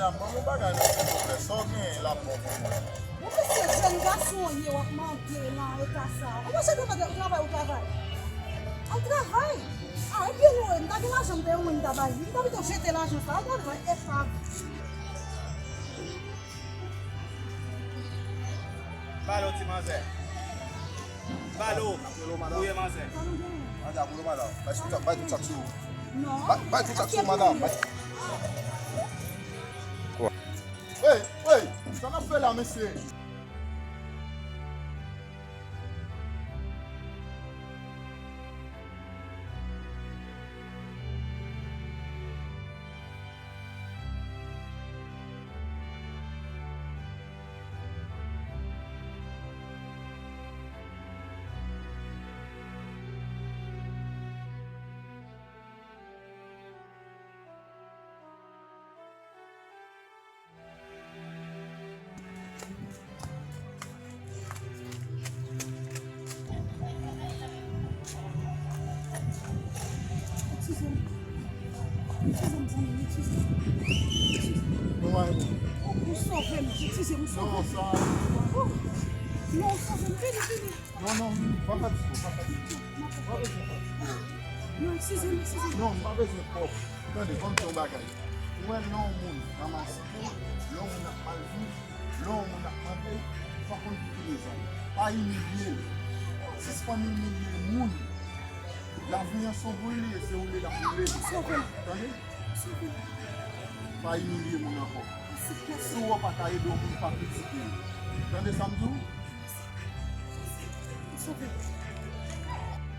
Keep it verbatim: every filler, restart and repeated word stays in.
Ban m yon bagay non, silvouplè. Sa w genyen la bon pou mwen? Ou mesye, jèn gason w ye, w ap mande nan eta sa. Ou pa chèche travay, ou travay, ou travay. Al travay. A, ebyen non, m ta gen lajan, m te yon moun, m ta bay li. M ta pito jete lajan sa. Al travay, e pa. Ba l yon ti manzè. Ba l yon. Ap rele w madanm. Touye manzè. Madanm, ap rele w madanm. Bay tout sa, bay tout sa k sou ou. Non. Bay, bay tout sa k sou ou, madanm. Bay. Hey, hey, sa n ap fè la, mesye? Eskize m. Eskize m, zanmi m, eskize m. Eskize m. Ou sove m, eskize m, ou sove m. Non, sa. Non, ou sove m, vini, vini. Non, non, non, pa fè diskou, pa fè diskou. Pa bezwen fè diskou. Non, eskize m, eskize m. Non, m pa bezwen kòb. Tande, ban m di yon bagay. Ou wè lè yon moun nan masikil, lè yon moun ap mal viv, lè yon moun ap mande, ou pa konn pou ki rezon. Pa imilye l. Sispann imilye moun. Lavi an se yon boul li ye, se woule l ap woule. Sove m. Tande? Sove m. Pa imilye moun ankò. Mèsi, mèsi. Si w wè w pa ka ede yon moun, pa kritike l. Tande sa m di w? Sove m.